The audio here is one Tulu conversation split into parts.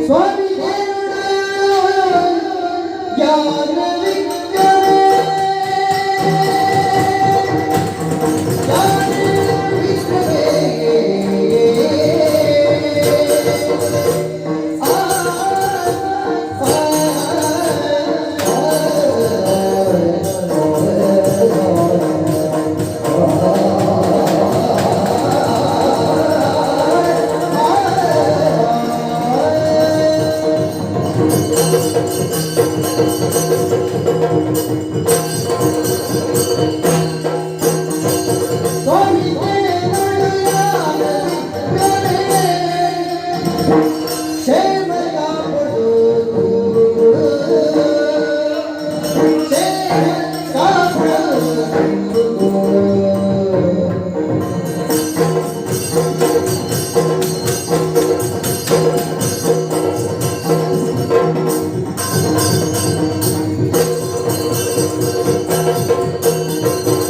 ಸ್ವಾಮಿ ಜ್ಞಾನ ವಿಕ್ರಮೇ ಜ್ಞಾನ ವಿಕ್ರಮೇ ಆ ಸ್ವಾಮಿ ಜ್ಞಾನ ವಿಕ್ರಮೇ ಕ್ಷೇಮ ಕಾಪಡು ಕ್ಷೇಮ ಕಾಪಡು.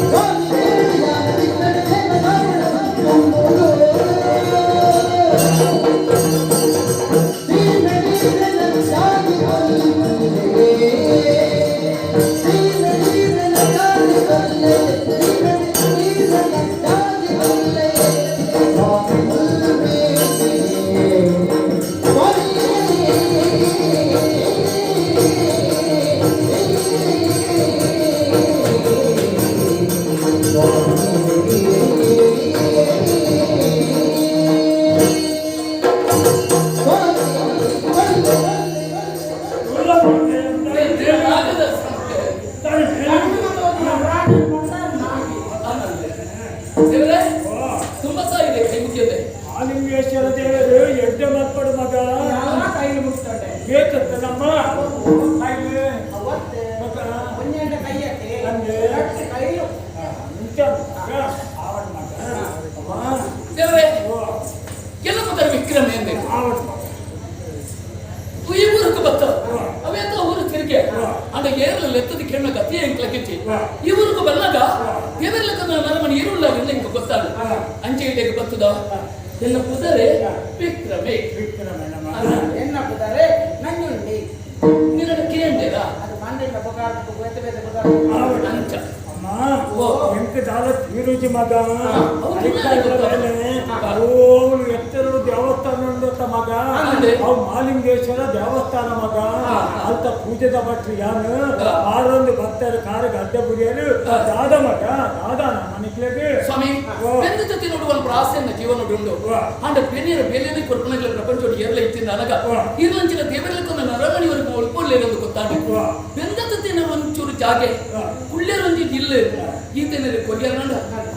ಸ್ವಾಮಿ ಜ್ಞಾನ ವಿಕ್ರಮೇ ಕ್ಷೇಮ ಕಾಪಡು. ದೇವರೇ, ತುಂಬಾ ಸಾಗಿದೆ ಕೈ ಮುಗಿಯದೆ. ಆಲಿಂಗೇಶ್ವರ ದೇವರು ಎಡ್ಡೆ ಮಾತ್ಪಡು ಮಗ. ಕೈಲಿ ಮುಟ್ತೊಂಡೆ. ಬೇಕತ್ತ ನಮ್ಮ ಕೈಲಿ. ಅವತ್ತೆ. ಮಗ. ಒಂಜೆಂಡ ಕೈಯಕ್ಕೆ. ಅಂದೆ. ರಡ್ಡ್ ಕೈಲು. ಇಂಚ ಮಗ ಆವಡ್ ಮಗ ಅಮ್ಮ. ದೇವರೇ, ಓ. ಎಲ್ಲ ಪದರ ವಿಕ್ರಮ ಎಂದೆ. ಆವಡ್ ಮಗ. ಈ ಊருக்கு ಬತ್ತ ಅವೇತ ಊರು ತಿರುಗಿ ಅಂಡ ಏರ್ಲ ಲೆತ್ತದ ಕೇಳ ಗತಿ ಎಂಕ್ಲಕ್ಕಿಚ್ಚಿ. ಈ ಊருக்கு ಬಲ್ಲಾಗ ದೇವರ್ಲಕ್ಕ ನರಮಣಿ ಏರುಳ್ಳ ಇಂಕ ಗೊತ್ತಾಗ ಅಂಚೆ ಇಡೆಗೆ ಬತ್ತದ ಎಲ್ಲ ಪುದರೆ ವಿಕ್ರಮೆ. ವಿಕ್ರಮಣ ಮಗ. ಎನ್ನ ಪುದರೆ ನಂಜುಂಡಿ. ನಿನ್ನ ಕೇಂದ್ರ. ಅದು ಮಂಡೆಲ್ಲ ಬೊಗಾರ್ದು ಬೇತೆ ಬೇತೆ ಬೊಗಾರ್ದು. ಆವಡ್. ಅಂಚ. ಅಮ್ಮ. ಓ. ಎಂಕ ದಾಲ ತೀರುಜಿ ಮಗ. ಹೌದು, ಅಧಿಕಾರಿಗಳ ಮೇಲೆ ಓಳು ಎತ್ತರಡು ದೇವಸ್ಥಾನ ಉಂಡತ್ತ ಮಗ. ಅಂದೆ. ಅವು ಮಾಲಿಂಗೇಶ್ವರ ದೇವಸ್ಥಾನ ಮಗ. ಅಂತ ಪೂಜೆದ ಭಟ್ರು ಯಾನು ಆರೊಂದು ಭಕ್ತರ ಕಾರು ಗಡ್ಡೆ ಬುರಿಯರು. ದಾದ ಮಗ ದಾದ ನಮ್ಮ ನಿಕ್ಲೆಗ್. ಸ್ವಾಮಿ. ಓ. ಬೆಂದ ಜೊತೆ ನೋಡುವ ಪ್ರಾಸೆಯನ್ನ ಜೀವನ ಉಂಡು. ಓ. ಅಂಡ ಪೆನಿಯರ ಬೇಲೆನೆ ಕೊರ್ಪಣಗಳ ಪ್ರಪಂಚೋಡು ಏರ್ಲ ಇತ್ತಿಂದ ಅನಗ ಓ. ಇರ್ಲಂಚಿನ ದೇವರ್ಲಕ್ಕೊಂದು ನರಮಣಿವರೆಗೂ ಒಳ್ಕೊಳ್ಳೇರೊಂದು ಗೊತ್ತಾಂಡು. ಓ. ಬೆಂದ ಜೊತೆ ಒಂಚೂರು ಜಾಗೆ ಓ. ಕುಳ್ಳೆರೊಂಜಿ ಜಿಲ್ಲೆ ಈತನಲ್ಲಿ ಕೊರಿಯರ್ನಂಡ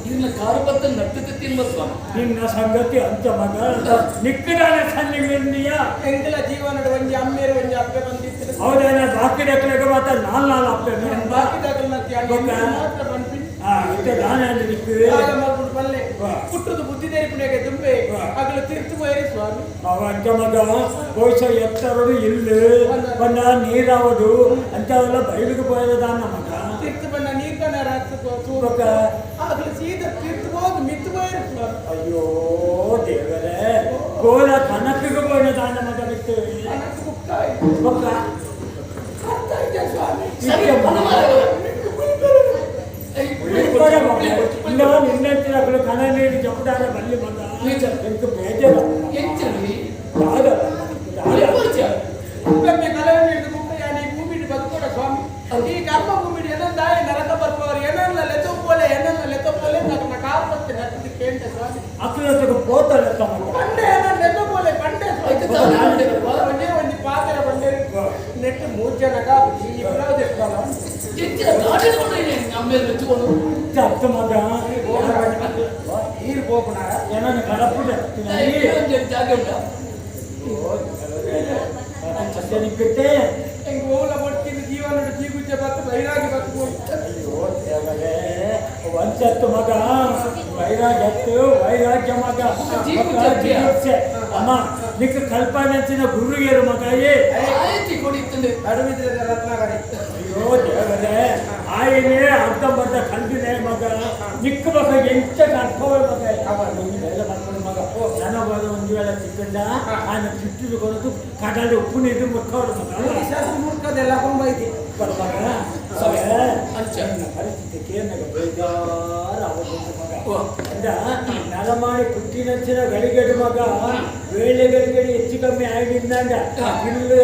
ಇರ್ನ ಕಾರುಪತ್ತ ನಟ್ಟು ತಿನ್ನುವ ಸ್ವಾಮಿ. ನಿನ್ನ ಸಂಗತಿ ಅಂತ ಮಗ ನಿಕ್ಕದಾನ ಸನ್ನಿವಿಂದಿಯ. ಎಂಕಲ ಜೀವನದ ಒಂಜಿ ಅಮ್ಮೇರು ಒಂಜಿ ಅಪ್ಪೆ ಬಂದಿತ್ತು. ಹೌದೇನ ಬಾಕಿ ರೆಕ್ಲೆಗೆ ಮಾತ್ರ ನಾಲ್ ನಾಲ್ ಅಪ್ಪೆ. ಬಾಕಿದಾಗಲ್ ನತ್ತಿ ಅಣ್ಣ. ಗೊತ್ತಾ? ಮಾತ್ರ ಪನ್ಪಿ. ಆ ಇತ್ತೆ ದಾನ ನಿಕ್ಕು. ಆಗ ಮಲ್ಪುಡು ಪಲ್ಲೆ. ವಾ. ಪುಟ್ಟುದು ಬುದ್ಧಿ ತೆರಿಪುನೆಗೆ ತುಂಬೆ. ವಾ. ಅಗಲು ತಿರ್ತು ಪೋಯರಿ ಸ್ವಾಮಿ. ಅವ ಅಂಚ ಮಗ ಬಹುಶಃ ಎತ್ತರಡು ಇಲ್ಲು ಬಣ್ಣ ನೀರಾವಡು ಅಂತವೆಲ್ಲ ಬಯಲಿಗೆ ಪೋಯದಾನ ಮಗ. ತಿರ್ತು ಬಣ್ಣ ನೀರ್ ಕಣ ರಾತ್ರಿ ಬೊಕ್ಕ? ಅಗಲು ಸೀದಾ ತಿರ್ತು ಹೋಗಿ ಮಿತ್ತು ಪೋಯರಿ ಸ್ವಾಮಿ. ಅಯ್ಯೋ ದೇವರೇ ಕೋಲ ಕನಕಿಗೆ ಪೋಯದಾನ ಮಗ ನಿಕ್ಕು. ಕನಸು ಕುಕ್ಕಾಯ್ತು. ಬೊಕ್ಕ? ಅರ್ಥ ಆಯ್ತಾ ಸ್ವಾಮಿ? ಸರಿ ಇಲ್ಲ ನಿನ್ನೆಂಚಿನ ಕಣ ನೀರು ಜಪದಾರ ಬಲ್ಲಿ ಮಗ. ನಿಜ. ಎಂಕ್ ಬೇಜಾರ. ಎಂಚಲ್ಲಿ? ದಾದ ದಾದ. ಒಮ್ಮೆ ಕಲವನ್ನು ಹಿಡಿದು ಕುಕ್ಕಯ್ಯ ನೀ ಭೂಮಿಡ್ ಬದುಕೋಡ ಸ್ವಾಮಿ. ಈ ಕರ್ಮ ಭೂಮಿಡ್ ಏನಂದಾಯ ನರಕ ಬರ್ಪವರು ಏನನ್ನ ಲೆತ್ತೋಪೋಲೆ ಏನನ್ನ ಲೆತ್ತೋಪೋಲೆ ನನ್ನ ಕಾಲು ಪತ್ತೆ ನಟ್ಟಿದ್ದು ಕೇಂದ್ರ ಸ್ವಾಮಿ. ಅಕ್ಲத்துக்கு போத்தல ಮಗ. ಪಂಡೆ ಏನನ್ನ ಲೆತ್ತೋಪೋಲೆ ಪಂಡೆ ಸ್ವಾಮಿ. ಐತೆ ತಾನೇ ಪಂಡೆನಪ್ಪ. ಒಂದೇ ಒಂದು ಪಾತ್ರೆ ಬಂಡೆ ನೆಟ್ಟು ಮೂರು ಜನಕ ಈ ಇಬ್ಬರಾவது ಎತ್ಕೊಳ್ಳ. ಎಂಚಿನ ಗಾಡಿನ ನಮ್ಮೇಲೆ ಮೆಚ್ಚಿಕೊಂಡು. ಅತ್ತ ಮಗ. ನೀರು ಹೋಗೋಣ. ಏನನ್ನ ಕಡಪುಡೆ. ಜಾಗ ಉಂಟಾ? ನಿಕ್ಕಿಟ್ಟೆ. ಹೆಂಗ್ ಓಲ ಬಡ್ತಿದ್ದು ಜೀವನದ ಜೀಗುಜ್ಜ ಬತ್ತು ಬೈರಾಗಿ ಬತ್ತು. ಅಯ್ಯೋ ದೇವರೇ ಒಂಚತ್ತು ಮಗ ವೈರಾಗ್ಯತ್ತು ವೈರಾಗ್ಯ ಮಗ. ಜೀಗುಜ್ಜೆ. ಅಮ್ಮ ನಿಕ್ಕ ಕಲ್ಪನೆಂಚಿನ ಗುರುಗೇರು ಮಗ ಏ. ಆಯ್ತಿ ಕೊಡಿತ್ತಂದೆ. ನಡುವಿದ್ರೆ ರತ್ನಾಕರಿ. ಅಯ್ಯೋ ದೇವರೇ ಆಯನೇ ಅರ್ಧಂಬರ್ಧ ಕಲ್ದಿದೆ ಮಗ ನಿಕ್ಕ ಮಗ ಎಂಚ ಕಲ್ಪವೇ ಮಗ ಅವ ನಿನ್ನ ಬೇಲೆ ಮಾಡ್ಕೊಂಡು ಮಗ. ತಿಕ್ಕಂಡ ಆನ ಪಿಟ್ಟು ಕೊಡೋದು ಕಡಲು ಉಪ್ಪು ನೀರು ಮುಕ್ಕೋಡು ಮಗ. ಶಾಸ್ತ್ರ ಮುರ್ಕದೆಲ್ಲ ಕೊಂಬೈತಿ. ಮಗ. ಸ್ವಾಮಿ, ಅಂಚ. ಪರಿಸ್ಥಿತಿ ಕೇನಗ ಬೇಜಾರು ಆವೊಂದು ಮಗ. ಓ. ಅಂದ ನರಮಾಣಿ ಪುಟ್ಟಿನಂಚಿನ ಗಳಿಗೆಡು ಮಗ ವೇಳೆ ಗಳಿಗೆಡು ಹೆಚ್ಚು ಕಮ್ಮಿ ಆಗಿದ್ದಂಡ ಇಲ್ಲೂ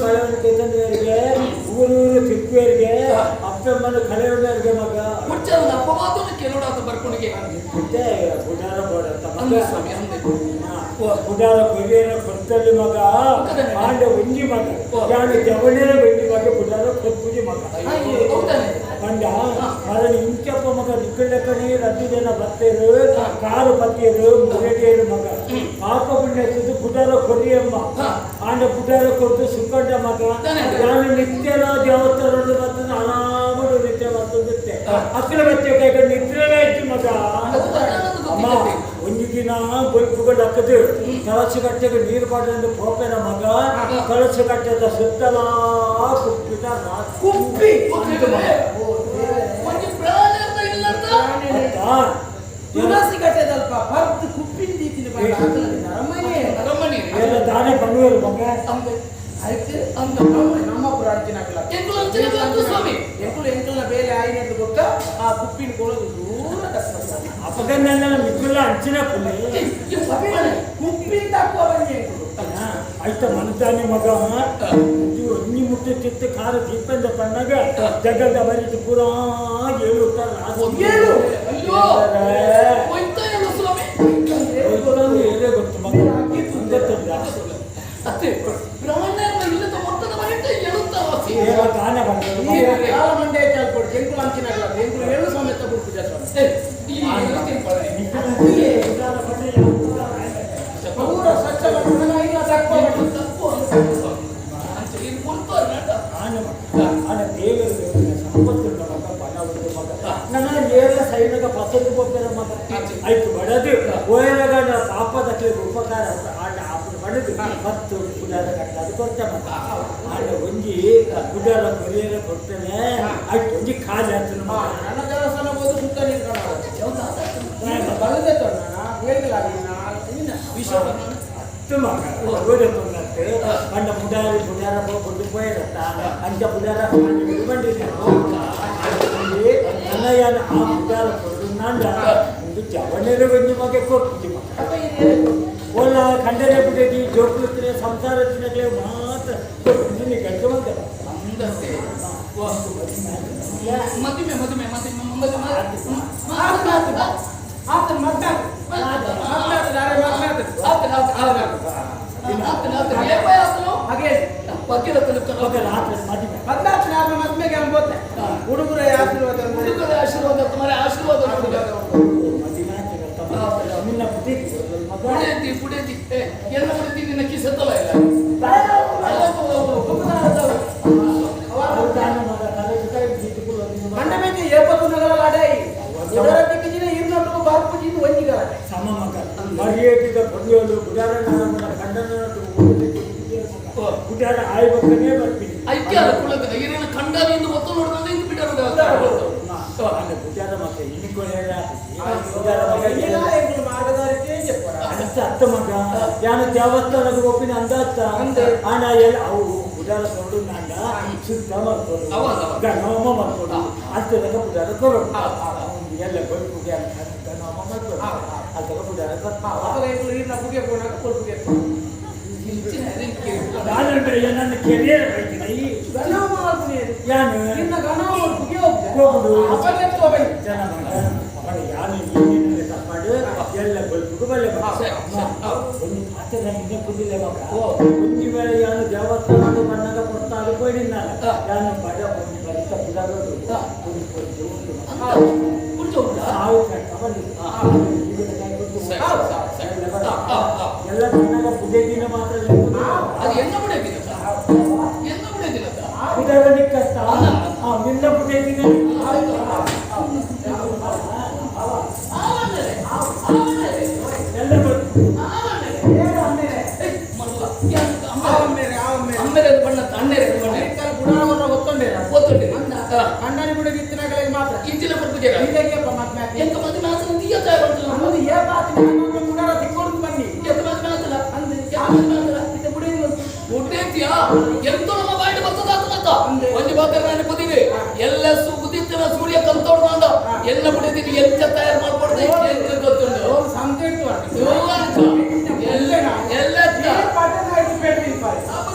ಕಳೆವನ್ನು ತಂದವರಿಗೆ ಊರೂರು ತಿಪ್ಪುವರಿಗೆ ಅಪ್ಪಮ್ಮನ ಕಳೆಯುವವರಿಗೆ ಮಗ. ಹುಚ್ಚ ಅಪವಾದನ ಕೆಲವಡಾತ ಬರ್ಕೊಂಡಿಗೆ. ಮತ್ತೆ ಗುಡಾರ ಬೋಡತ್ತ ಮಗ. ಅಂದೆ ಸ್ವಾಮಿ, ಅಂದೆ. ಗುಡಾರ ಕೊರಿಯರ ಕೊಡ್ತಲ್ಲಿ ಮಗ. ಆಂಡ ಒಂಜಿ ಮಗ ಯಾನು ಜವಳಿನ ಒಂಜಿ ಮಗ ಗುಡಾರ ಕೊರ್ಪುಜಿ ಮಗ. ಅಯ್ಯೋ, ಹೌದಾನೆ? ಪಂಡ ಮರಣ ಇಂಚಪ್ಪ ಮಗ ನಿಕ್ಕಲೆಕ್ಕನೆ ರದ್ದು ಜನ ಬತ್ತೇರು ಕಾರು ಪತ್ತಿಯರು ಮುರಡಿಯರು ಮಗ ಪಾಪ ಪುಣ್ಯದ್ದು ಗುಡಾರ ಕೊರಿಯಮ್ಮ. ಆಂಡ ಗುಡಾರ ಕೊಟ್ಟು ಸುಕ್ಕಂಡ ಮಗ. ನಾನು ನಿತ್ಯನ ದೇವಸ್ಥಾನದ ಬರ್ತದೆ ಆರಾಮಡು ನಿತ್ಯ ಬರ್ತದಿತ್ತೆ. ಅಕ್ಕಲ ಬತ್ತೆ ಕೈಗ ನಿದ್ರೆನೇ ಇತ್ತು ಮಗ. ಅಮ್ಮ ಒಂದು ದಿನ ಬೊಲ್ಪುಗಳು ಹಾಕದು ಕಳಸು ಕಟ್ಟೆಗೆ ನೀರು ಬಾಟಂದು ಪೋಪೆನ ಮಗ. ಕಳಸು ಕಟ್ಟೆದ ಸುತ್ತಲ ಕುಪ್ಪಿದ ಕುಪ್ಪಿ. ಒಂಜಿ ಪ್ರಾಣ ಅಂತ ಇಲ್ಲ ಅಂತ? ತುಳಸಿ ಕಟ್ಟೆದಲ್ಪ ಪರ್ತ್ ಕುಪ್ಪಿನ ದೀತಿನ ಬಂದ ಅರಮನೆ. ಅರಮನೆ. ಎಲ್ಲ ದಾನೆ பண்ணுವರು ಮಗ. ಅಂದೆ. ಅದಕ್ಕೆ ಅಂದ. ನಮ್ಮ ನಮ್ಮ ಪುರಾಣಚಿನಾಗಲ್ಲ. ಎಂಕುಲು ಅಂಚಿನ ಬಂತು ಸ್ವಾಮಿ. ಎಂಕುಲು ಎಂಕಲ್ನ ಬೇಲೆ ಆಯಿನದ್ದು ಗೊತ್ತ ಆ ಕುಪ್ಪಿನ ಕೊಳದು ದೂರ ಕಷ್ಟ. ಅಪಗನ್ನೆಲ್ಲ ಮಿಕ್ಕುಲ್ಲ ಅಂಚಿನ ಪುಲಿ. ಏ, ಈ ಪಪ್ಪಣೆ. ಕುಪ್ಪಿನ ತక్కుವ ಬನ್ನಿ ಎಂಕುಲು. ಆಯ್ತ ಮನದಾನಿ ಮಗ ಇದು ಒಂಜಿ ಮುಟ್ಟೆ ಚಿತ್ತ ಕಾರ ದೀಪಂದ ಪಣ್ಣಗ ಜಗದ ಬರಿತು ಪೂರಾ ಏಳು. ಏಳು? ಅಯ್ಯೋ, ಹೋಯ್ತಾ ಹೇಳು ಸ್ವಾಮಿ. ಏಳೇ ಗೊತ್ತು ಮಗ ಗೊತ್ತುಂಟ. ಅತ್ತೆ ಪ್ರಾಣ ಇಲ್ಲದ ಮೊತ್ತದ ಬರಿತ ಹೇಳುತ್ತಾ ವಾಸಿ. ಏನೋ ದಾನ ಬಂದದ್ದು ಈ ಮಗ. ಕಾಲ ಮಂಡೆ ಚಾಲ್ಕೊಡು ಎಂಕುಲು ಅಂಚಿನಾಗಲ್ಲ ಎಂಕುಲು ಏಳು ಸಮೇತ ಬಿಡ್ಪುಜ ಸ್ವಾಮಿ. ಏ, ಈ ಹೇಳ್ತೀನಿ ಪಣೆ. ಪೂರ ಸ್ವಚ್ಛ ಮಾಡ್ಕೊಂಡು ಇಲ್ಲ ತక్కుವ ಬನ್ನಿ. ತಪ್ಪು ಅನ್ಸುತ್ತೆ ಸ್ವಾಮಿ. ಅಂಚೆ ಇದು ಗುರುತು ಅರ್ನಾಟ. ಆನ ಮಗ ಆನ ದೇವರು ಸಂಪತ್ತುಂಡ ಮಗ ಬಲ ಉಂಟು ಮಗ ನನ್ನ ಏಳ ಸೈನಗ ಪಸಂದು ಪೊಪ್ಪೆರ ಮಗ. ಆಯ್ತು ಬಡದು ಓಯರಗಡ ಪಾಪದಕ್ಕೆ ಉಪಕಾರ ಆಂಡ ಆಪುಡು ಬಡದು ಮತ್ತು ಗುಡಾರ ಕಟ್ಟಾದು ಕೊಡ್ತೆ ಮಗ. ಆಂಡ ಒಂಜಿ ಗುಡಾರ ಕೊರಿಯರ ಕೊಡ್ತೇನೆ. ಆಯ್ತು ಒಂಜಿ ಖಾಲಿ ಆತನ ಮಗ. ನನ್ನ ದೇವಸ್ಥಾನ ಹೋದು ಸುತ್ತ ನೀರು ಕಾಣ ಬಲದೆ ತೊಂಡ ಬೇಗಲಾಗಿಲ್ಲ. ವಿಶ್ವಕರ್ಮ. ಅತ್ತು ಮಗ ಓದೆ ತೊಂದತ್ತೆ ಪಂಡ ಮುಡಾರಿ ಬುಡಾರ ಕೊಟ್ಟು ಪೋಯರತ್ತ ಅಂಚ ಬುಡಾರ ಬಂಡಿದ್ದೆ ನನ್ನ ಆ ಬುಡಾರ ಕೊಡು ನಾಂಡ ಒಂದು ಜವನೆರೆ ಒಂಜಿ ಮಗೆ ಕೊಟ್ಟು ಮಗ. ಅಪ್ಪ ಇದು ಓಲ ಖಂಡನೆ ಬಿಡದಿ ಜೋಕುತ್ತಿನ ಸಂಸಾರ ತಿನ್ನಕ್ಕೆ ಮಾತ್ರ ಕೊಟ್ಟು ನಿನ್ನ ಗಂಟು ಬಂದ. ಅಂದಂತೆ. ವಾ. ಮದುವೆ ಮದುವೆ ಮದುವೆ ಮದುವೆ. ಆತನ ಆತನ ಮದ್ವೆ ಮದ್ವೆ ಆತ ಆತನ ಆತನ ಆತನ ಆತನ ಏಪ ಆತನು ಹಾಗೆ ವಕೀಲ ತಲುಪ್ತಾನ. ಮಗ ರಾತ್ರಿ ಮದುವೆ. ಮದ್ವೆ ಆತನ ಆದ ಮದ್ವೆಗೆ ಅಂಬೋತೆ ಹುಡುಗರ ಆಶೀರ್ವಾದ. ಹುಡುಗರ ಆಶೀರ್ವಾದ ತುಮಾರೆ ಆಶೀರ್ವಾದ ಹುಡುಗ. ಮದುವೆ ಆಯ್ತು ನಿನ್ನ ಬುದ್ಧಿ ಮಗ. ಪುಡೇತಿ ಪುಡೇತಿ ಏ ಎಲ್ಲ ಪುಡೇತಿ ನಿನ್ನ ಕಿಸೆತ್ತಲ್ಲ ಇಲ್ಲ. ದಾನ ಮಗ ತಲೆ ಸುತ್ತ ಜೀತುಕುಲು ನಿನ್ನ ಮಗ. ಮಂಡ ಮೇಲೆ ಏಪತ್ತು ನಗರ ಲಾಡೈ ಉಡರ ತಿಕ್ಕಿಜಿನ ಇರ್ನೊಟ್ಟಿಗೆ ಬಾರ್ಪುಜಿನ ಒಂಜಿಗಲ. ಸಮ ಮಗ ಮರ್ಯಾದಿದ ಪೊಂಜೋಲು ಗುಡಾರ ನಮ್ಮ ಗಂಡನ ಗುಡಾರ ಆಯ್ಬಕ್ಕನೇ ಬರ್ತೀನಿ. ಐಕ್ಯ ಅಲ್ಲ ಕುಳದ ಏನೇನು ಕಂಡಾನಿ ಎಂದು ಒತ್ತು ನೋಡಿದ್ರೆ ಇಂದು ಬಿಡರು. ಅಲ್ಲ ಗುಡಾರ ಮಗ ಇನ್ನಿಕೊಳ್ಳ ಗುಡಾರ ಮಗ. ಎಂಕುಲು ಮಾರ್ಗದರ್ಶಿ చెప్పరా. ಅಂತ ಅತ್ತ ಮಗ ಯಾನ ದೇವಸ್ಥಾನದ ಒಪ್ಪಿನ ಅಂದಾತ್ತ ಅಂದೆ. ಆನ ಎಲ್ ಅವು ಗುಡಾರ ಕೊಡು ನಾಂಡ ಶುದ್ಧ ಮಾಡ್ಕೊಡು. ಅವ, ಅವ. ಗಣೋಮ ಮಾಡ್ಕೊಡು ಅಂತದಾಗ ಗುಡಾರ ಕೊಡು ಎಲ್ಲ ಬಲ್ಪುಗೆ ಗಣೋಮ ಮಾಡ್ಕೊಡು ಅಂತದಾಗ ಗುಡಾರ ಕೊಟ್ಟು. ಅವಾಗ ಎಂಕುಲು ಇರ್ನ ಪುಗೆ ಪೋನಾಗ ಕೊಲ್ಪುಗೆ. ನಾನು ನನ್ನ ಕೆರಿಯರ್ ಬೈತೀನಿ. ಗಣವ ಮಾಡ್ತೀನಿ. ಯಾನು ಇರ್ನ ಗಣವ ಪುಗೆ ಹೋಗ್ದೆ. ಹೋಗುದು. ಅವಾಗ ಎತ್ತು ಹೋಗ್ಬೇಕು. ಜನ ಮಗ ಅವಳ ಯಾರು ಏನೇನಿಲ್ಲ ತಪ್ಪಾಡು ಎಲ್ಲ ಬಲ್ಪುಗು ಬಲ್ಲೆ ಮಗ. ಸರಿ, ಸರಿ. ಒಂದು ಪಾತ್ರೆ ಇನ್ನೇ ಕುದಿಲ್ಲ ಮಗ. ಒಂಜಿ ವೇಳೆ ಯಾನು ದೇವಸ್ಥಾನದ ಬಣ್ಣದ ಕೊಡ್ತಾದು ಪೋಯಿನ. ಯಾನು ಬಡ ಒಂದು ಬರಿತ ಪುಡಾರೋದು ಒಂದು ಪೊಂಜು ಉಂಟು ಮಗ. ಸಾವು ಕಟ್ಟ ಬಂದಿತ್ತು. ಸರಿ, ಸರಿ, ಸರಿ. ಎಲ್ಲ ಬಣ್ಣದ ಪುದೆ ದಿನ ಮಾತ್ರ ಲೆಕ್ಕದು. ಅದು ಎನ್ನ ಬಿಡೋದಿಲ್ಲ ಎನ್ನ ಬಿಡೋದಿಲ್ಲ. ಪುಡಾರ ನಿಕ್ಕಸ್ತ ಆ ನಿನ್ನ ಪುದೆ ದಿನ. ಎಲ್ಲ ಗೊತ್ತು. ಅಮ್ಮೆರೆ ಬಣ್ಣ ಅಣ್ಣೆರೆ ಬಣ್ಣ. ಗುಡಾರವನ್ನ ಒತ್ತೊಂಡೇರ. ಒತ್ತೊಂಡೇರ. ಕಂಡಾನಿ ಬಿಡ ಇತ್ತಿನಗಳಿಗೆ ಮಾತ್ರ. ಇಂಚಿನ ಪಡ್ಪುಜೇರ. ಇದಕ್ಕೆ ಮದ್ವೆ. ಎಂಕ ಮದುವೆ ಆತನ ತೀಯ ತಯಾರು. ನಮ್ಮದು ಏ ಬಾತಿ ಗುಡಾರ ತಿಕ್ಕೊಂಡು ಬನ್ನಿ. ಎಂತ ಮದುವೆ ಆತನ. ಇದ್ಯಾ ಎಂತ ನಮ್ಮ ಬಾಯಿಡ್ ಬರ್ತದಾತ ಮಾತ ಒಂಜಿ ಬಾತರ ನಾನು ಪುದಿವೆ ಎಲ್ಲ ಉದಿತ್ತಿನ ಸೂರ್ಯ ಕಂತೋಡ್ದ ಎಲ್ಲ ಪುಡಿದಿನಿ ಎಂಚ ತಯಾರು ಮಾಡ್ಕೊಡ್ದೆ ಎಂಚ ಗೊತ್ತುಂಡು. ಸಂತೆ. ಎಲ್ಲ ಎಲ್ಲ. ಪಟ್ಟಣ.